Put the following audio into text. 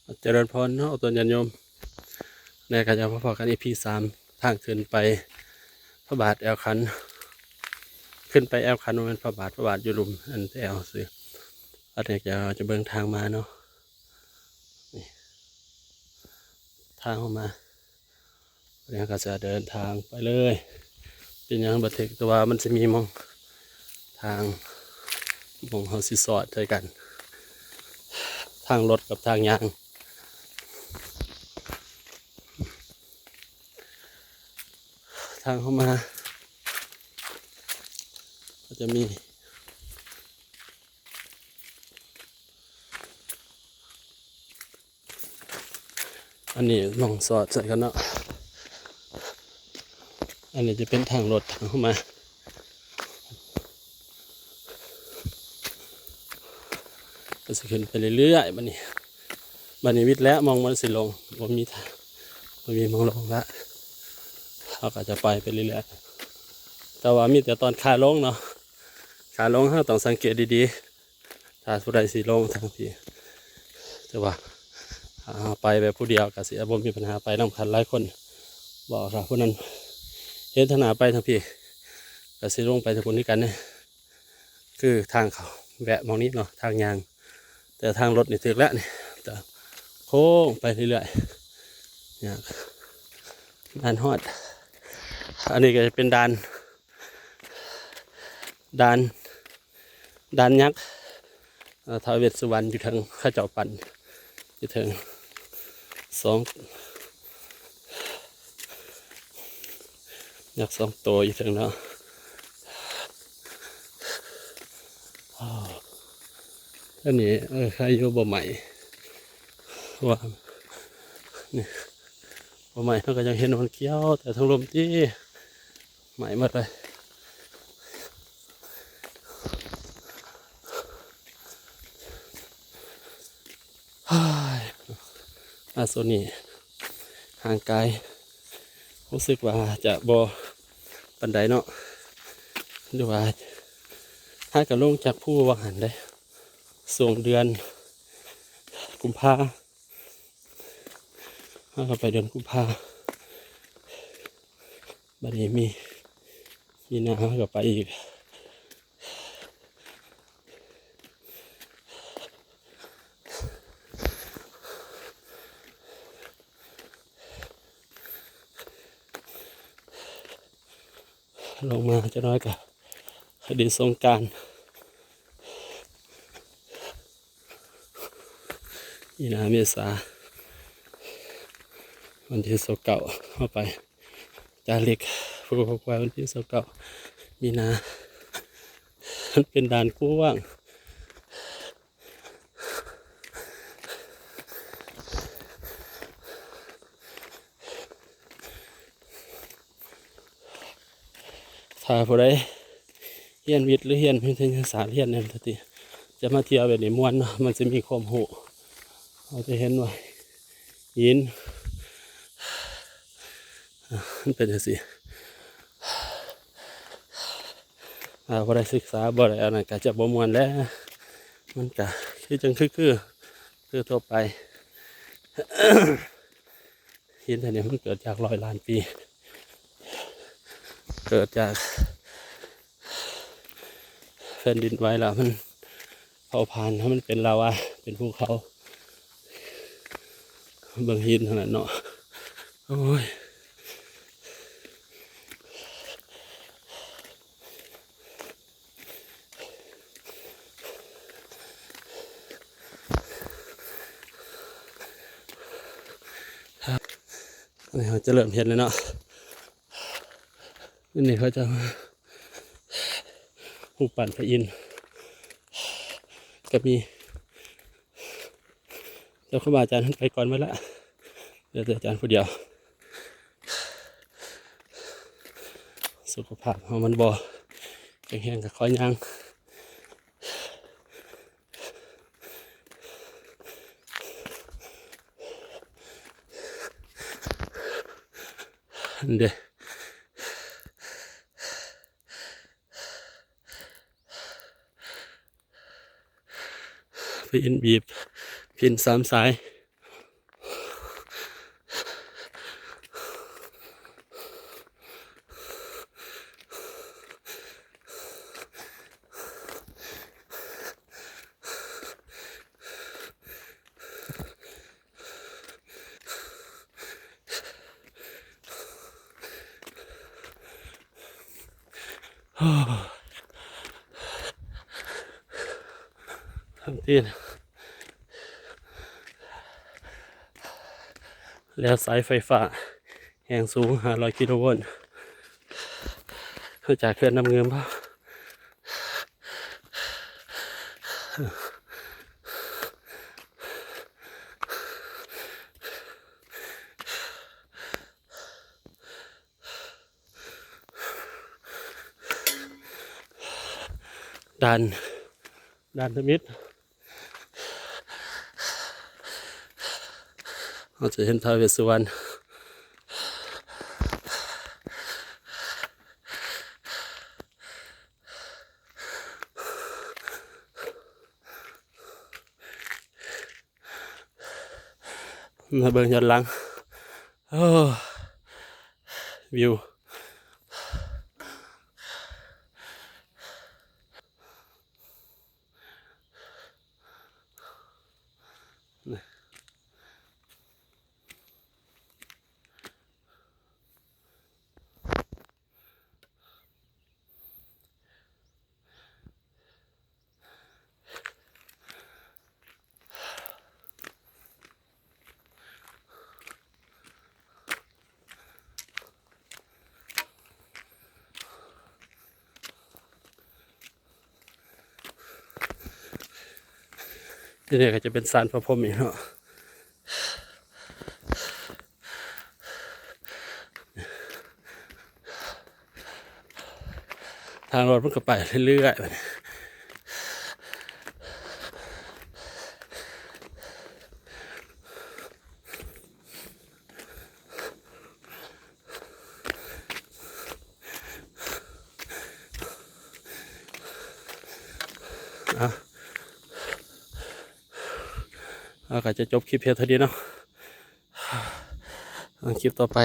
ເຈະເລີນພອນເນາະ ອອກຕົນຍາດໂຍມ. ແນ່ກໍຈະມາພໍ້ກັນ ອີພີສາມ ທາງຂຶ້ນໄປພະບາດແອວຂັນ. ຂຶ້ນໄປແອວຂັນ ບໍ່ແມ່ນພະບາດ, ພະບາດຢູ່ລຸ່ມ ອັນແອວຊື່. ອັນນີ້ຈະ ຈະເບິ່ງທາງມາເນາະ ນີ້ ທາງເຮົາມາ. ແລ້ວກໍຈະເດີນທາງໄປເລີຍ. ເປັນຫຍັງບໍ່ຖືກ? ແຕ່ວ່າມັນຊິມີໝ່ອງທາງ ໝ່ອງເຮົາຊິສອດໃສ່ກັນ ທາງລົດກັບທາງຍ່າງ. ທາງເຂົ້າມາກໍຈະມີ ອັນນີ້ໝ່ອງສອດໃສ່ກັນເນາະ. ອັນນີ້ຈະເປັນທາງລົດທາງເຂົ້າມາ ກໍຊິຂຶ້ນໄປເລື້ອຍໆ. ບັດນີ້ ບັດນີ້ມິດແລ້ວ ໝ່ອງມັນຊິລົງ ບໍ່ມີທາງ ບໍ່ມີໝ່ອງລົງລະ. ເຮົາກໍຈະໄປໄປເລື້ອຍໆ ແຕ່ວ່າມີແຕ່ຕອນຂາລົງເນາະ. ຂາລົງເຮົາຕ້ອງສັງເກດດີໆ ຖ້າຜູ້ໃດຊິລົງທາງພີ້. ແຕ່ວ່າ ອ່າ ເຮົາໄປແບບຜູ້ດຽວກໍຊິບໍ່ມີບັນຫາ, ໄປນຳກັນຫຼາຍຄົນ. ບໍ່ ຖ້າຜູ້ນັ້ນເຫັນທາງໜ້າໄປທາງພີ້ ກໍຊິລົງໄປທາງພຸ້ນຄືກັນເດ້. ຄືທາງເຂົາແວະໝ່ອງນີ້ເນາະ ທາງຍ່າງ, ແຕ່ທາງລົດນີ້ຖືກແລ້ວນີ້ ຈະໂຄ້ງໄປເລື້ອຍໆ ຍາກ ດ່ານຮອດ. ອັນນີ້ກໍຈະເປັນດ່ານ ດ່ານ ດ່ານຍັກ ເອີ ທ້າວເວດສຸວັນຢູ່ເທິງ ເຂົາເຈົ້າປັ້ນຢູ່ເທິງ ສອງ ຍັກສອງໂຕຢູ່ເທິງເນາະ. ອັນນີ້ ເອີ ໃຄຢູ່ບໍ່ໄໝ້ ວ່າ ນີ້ ບໍ່ໄໝ້ ເຮົາກໍຍັງເຫັນມັນກ່ຽວແຕ່ທາງລົມຕິ ໄໝ້ໝົດເລີຍ. ອາ ຊ່ວງນີ້ຮ່າງກາຍຮູ້ສຶກວ່າຈະບໍ່ປານໃດເນາະ ຫຼືວ່າຫາກະລົງຈາກພູວ່າຫັ້ນເດ້. ຊ່ວງເດືອນກຸມພາ ເຮົາກໍໄປເດືອນກຸມພາ ບັດນີ້ມີ ມີນາເຮົາກໍໄປອີກ. ລົງມາຈັກໜ້ອຍກໍເຮັດດິນສົງການ. ມີນາ ເມສາ ວັນທີຊາວເກົ້າ ເຮົາໄປຈາລິກພູຄອຄວາຍ ວັນທີຊາວເກົ້າ ມີນາ. ມັນເປັນດ່ານກວ້າງ. ຖ້າຜູ້ໃດຮຽນວິດ ຫຼື ຮຽນວິທະຍາສາດ ຮຽນຫຍັງຈັ່ງຊີ້ ຈະມາທ່ຽວແບບນີ້ມ່ວນເນາະ ມັນຊິມີຄວາມຮູ້. ເຮົາຈະເຫັນວ່າຫີນ ມັນເປັນຈັ່ງຊີ້. ຖ້າບໍ່ໄດ້ສຶກສາ ບໍ່ໄດ້ອັນນັ້ນ ກໍຈະບໍ່ມ່ວນແຫຼະ. ມັນກໍຄືຈັ່ງ ຄື ຄື ຄືທົ່ວໄປ. ຫີນແຖວນີ້ມັນເກີດຈາກຮ້ອຍລ້ານປີ ເກີດຈາກແຜ່ນດິນໄຫວ ແລ້ວມັນເຜົາຜານ ໃຫ້ມັນເປັນລາວາ ເປັນພູເຂົາ. ເບິ່ງຫີນເທົ່ານັ້ນເນາະ ໂອ້ຍ. ອັນນີ້ເຮົາຈະເລີ່ມເຫັນແລ້ວເນາະ ອັນນີ້ເຂົາຈະ ຮູບປັ້ນພະອິນກໍມີ ແຕ່ຄູບາອາຈານເພິ່ນໄປກ່ອນໝົດລະ ເຫຼືອແຕ່ອາຈານຜູ້ດຽວ. ສຸຂະພາບເຮົາມັນບໍ່ແຂງແຮງກໍຄ່ອຍຍ່າງ. ອັນເດ ພະອິນບີບ ພະອິນສາມສາຍ. ທັງຕີນ ແລ້ວສາຍໄຟຟ້າແຮງສູງຫ້າຮ້ອຍກິໂລໂວນ ຮູ້ຈັກເຂື່ອນນ້ຳງື່ມບໍ່? ດ່ານ ດ່ານທຳອິດ ເຮົາຈະເຫັນທ້າວເວດສຸວັນ. ມາເບິ່ງຍ້ອນຫຼັງ ໂອ້ ວິວ ທີ່ນີ້ກໍຈະເປັນສານພະພົມອີກເນາະ. ທາງລົດມັນກໍໄປເລື້ອຍໆ ບາດນີ້. ອ່ະ ເຮົາກໍຈະຈົບຄລິບພຽງເທົ່ານີ້ເນາະ. ເບິ່ງຄລິບຕໍ່ໄປ